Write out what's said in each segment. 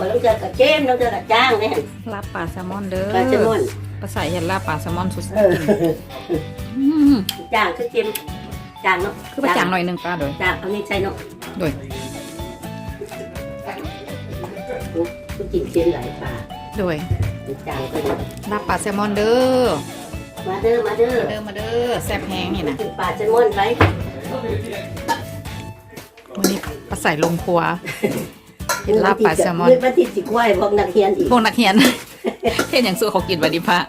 ບາງເທື່ອກໍເຄັມ ບາງເທື່ອກໍຈາງເດ້. ລາບປາແຊລມອນເດີ ປາແຊລມອນ ປາໃສເຮັດລາບປາແຊລມອນສຸດໆ. ເອີ ອືມ ຈາງຄືເຄັມ ຈາງເນາະ ຄືວ່າຈາງໜ້ອຍໜຶ່ງປ້າ. ໂດຍ ຈາງເອົານີ້ໃສ່ເນາະ. ໂດຍ ໂອ້ ຄືກິນເຄັມຫຼາຍປາ. ໂດຍ ຈາງກໍໄດ້ ລາບປາແຊລມອນເດີ. ມາເດີ ມາເດີ ມາເດີ ມາເດີ ແຊບແຮງນີ້ນະ ກິນປາແຊລມອນໄປ. ມື້ນີ້ປ້າໃສລົງຄົວ ເຮັດລາບປາແຊລມອນ ມື້ວັນທີສິບກວ່າ ພວກນັກຮຽນອີກ ພວກນັກຮຽນ ເຮັດຫຍັງສູ່ເຂົາກິນບາດນີ້ປ້າ?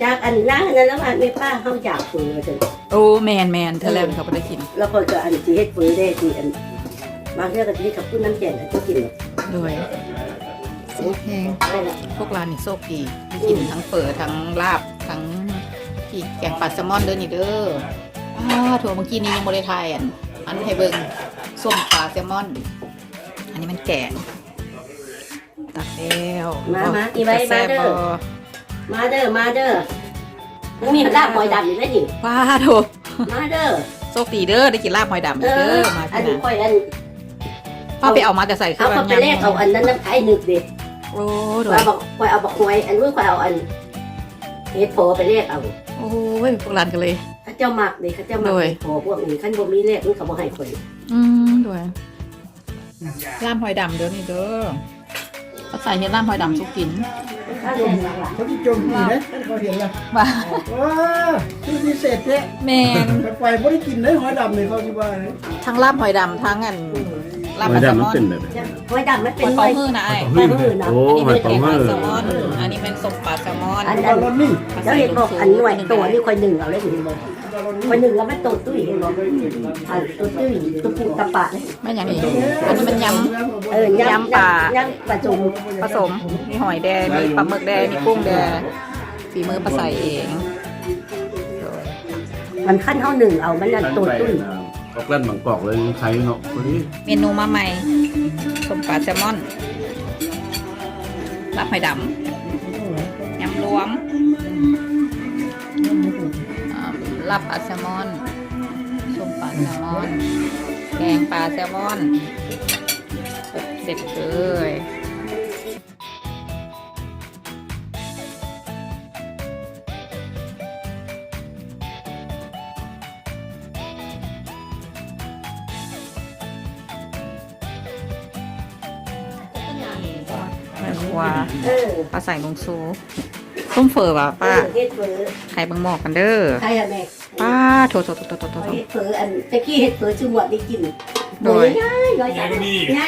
ຈາກອັນນາງນັ້ນລະວ່າ ແມ່ປ້າເຮົາຢາກເຝີວ່າຊັ້ນ. ໂອ້ ແມ່ນໆ ເທື່ອແລກເຂົາບໍ່ໄດ້ກິນ ແລ້ວເຂົາກໍອັນຊິເຮັດເຝີແດ່ ຊິອັນ ບາງເທື່ອກໍຊິເຮັດເຂົ້າປຸ້ນນ້ຳແກງໃຫ້ເຂົາກິນ. ໂດຍ ໂອເຄ ພວກຫຼານນີ້ໂຊກດີ ໄດ້ກິນທັງເຝີ ທັງລາບ ທັງທີ່ແກງປາແຊລມອນເດີນີ້ເດີ. ອ້າ ໂທ້ ເມື່ອກີ້ນີ້ຍັງບໍ່ໄດ້ຖ່າຍອັນ ອັນໃຫ້ເບິ່ງ ສົ້ມປາແຊລມອນ. ອັນນີ້ແມ່ນແກງ ຕັກແລ້ວ ມາ ມາ ອີໄວ ມາເດີ ມາເດີ ມາເດີ. ມີລາບຫອຍດຳອີກແລ້ວນີ້ ປ້າໂທ້ ມາເດີ ໂຊກດີເດີ ໄດ້ກິນລາບຫອຍດຳເດີ. ມາ ອັນນີ້ຂ້ອຍອັນ ປ້າໄປເອົາມາແຕ່ໃສ? ເອົາ ຂ້ອຍໄປແລກເອົາອັນນັ້ນນຳອ້າຍນຶກເດ້. ໂອ້ ໂດຍ ຂ້ອຍເອົາບັກຫອຍ ອັນນີ້ຂ້ອຍເອົາອັນເຫັດເຜາະໄປແລກເອົາ. ໂອ້ຍ ພວກຫຼານກໍເລີຍ ເຂົາເຈົ້າມັກເດ້ ເຂົາເຈົ້າມັກເຫັດເຜາະພວກນີ້ ຄັນບໍ່ມີແລກມັນກໍບໍ່ໃຫ້ຂ້ອຍ. ອືມ ໂດຍ ລາບຫອຍດຳເດີນີ້ເດີ ປ້າໃສເຮັດລາບຫອຍດຳສູ່ກິນ. ເຂົາຊິຈົ່ມຕີເດ້ ຄັນເຂົາເຫັນລະ ວ່າ ໂອ້ ສູດພິເສດແທ້. ແມ່ນ ຂ້ອຍໄປບໍ່ໄດ້ກິນເດ້ ຫອຍດຳນີ້ ເຂົາຊິວ່າເດ້. ທັງລາບຫອຍດຳ ທັງອັນ ລາບປາແຊລມອນ. ຫອຍດຳມັນເປັນຫອຍ ຫອຍເປົາເຮີ້ນະອ້າຍ ຫອຍເປົາເຮີ້. ໂອ້ ຫອຍເປົາເຮີ້ ອັນນີ້ແມ່ນສົ້ມປາແຊລມອນ. ອັນນີ້ແມ່ນ ເຈົ້າເຫັນບໍ່ ອັນໜ່ວຍໂຕນີ້ຂ້ອຍໜຶ້ງເອົາເລີຍ ເຫັນບໍ່? ຂ້ອຍໜຶ້ງແລ້ວມັນໂຕຕຸ້ຍ ເຫັນບໍ່? ອັນໂຕຕຸ້ຍ ຕະປຸຕະປະເດ້. ແມ່ນຫຍັງນີ້? ອັນນີ້ແມ່ນຍຳ ເອີ ຍຳ ຍຳປາ ຍຳປາສົ້ມ ປາສົ້ມ ມີຫອຍແດ່ ມີປາໝຶກແດ່ ມີກຸ້ງແດ່ ຝີມືປ້າໃສເອງ. ມັນຄັນເຮົາໜຶ້ງເອົາ ມັນອັນໂຕຕຸ້ຍ. ອອກແລ່ນບາງກອກເລີຍ ໄຄເນາະ ພໍດີ. ເມນູມາໃໝ່ ສົ້ມປາແຊລມອນ ລາບຫອຍດຳ ຍຳລວມ ອາ ລາບປາແຊລມອນ ສົ້ມປາແຊລມອນ ແກງປາແຊລມອນ ຄົບເຊັດເລີຍ. ແມ່ຄົວ ເອີ ປ້າໃສລຸງຊູ ຕົ້ມເຝີຫວາປ້າ? ເອີ ເຮັດເຝີ ໄຂເບິ່ງໝໍ້ກັນເດີ ໄຂແມ່. ປ້າໂທ້ໆໆໆໆ ເຮັດເຝີ ອັນຕະກີ້ເຮັດເຝີ ຊຸມວດໄດ້ກິນ. ໂດຍ ໃຫຍ່ໆ ໃຫຍ່ກວ່ານີ້ ໃຫຍ່.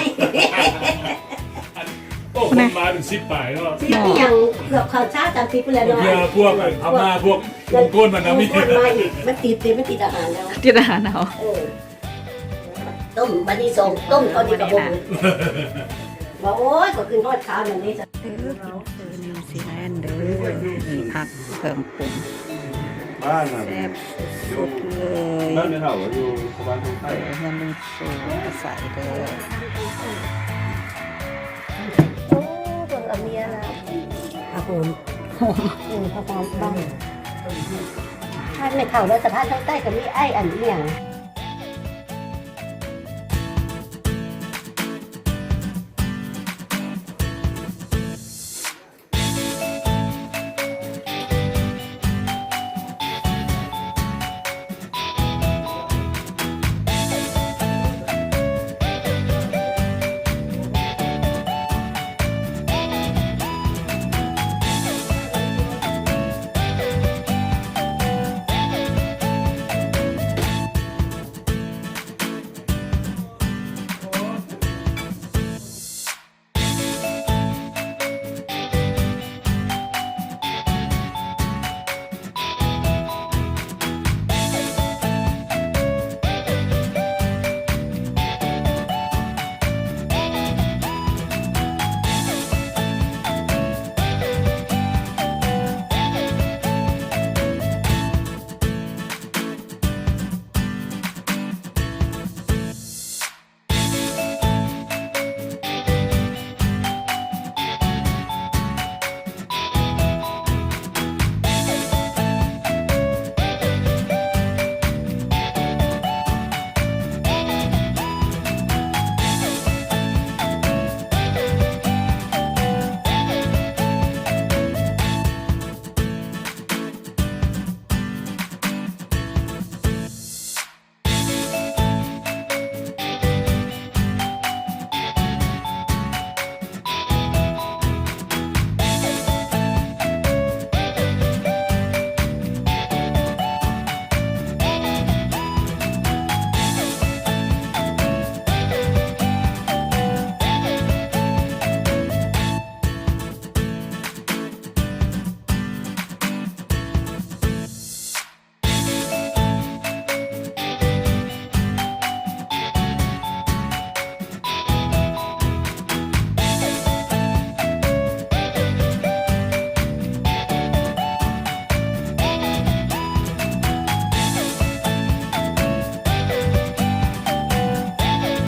ໂອ້ ຄົນມາເປັນສິບປາຍເນາະ ສິບອີ່ຫຍັງ ເກືອບເຂົ້າຊາວສາມສິບພຸ້ນແຫຼະເນາະ. ເພື່ອພວກອັນພະມ້າ ພວກມົງໂກນມັນນະ ມີຄົນມາອີກ ມັນຕິດເດ ມັນຕິດອາຫານເຮົາ ຕິດອາຫານເຮົາ. ເອີ ຕົ້ມ ບັດນີ້ສອງຕົ້ມ ເຂົານີ້ກໍບໍ່ໝົດ ວ່າ ໂອ້ຍ ຂ້ອຍຂຶ້ນຮອດຄາວນັ້ນເດ້. ເອີ ກິນເຝີນິວຊີແລນເດີ ມີຜັກ ເຄື່ອງປຸງ ບ້ານນະ ແຊບສຸດໆເລີຍ. ບ້ານແມ່ເຖົ້າຢູ່ປະມານທາງໃຕ້ ເຮືອນລຸງໂສອາໄສເດີ. ໂອ້ ເບິ່ງລະເມຍລະ ຜັກຫອມ ຫອມ ເອີ ຜັກຫອມບ້ານ ບ້ານແມ່ເຖົ້າລະສະພານທາງໃຕ້ກໍມີໄອ້ອັນອີ່ຫຍັງ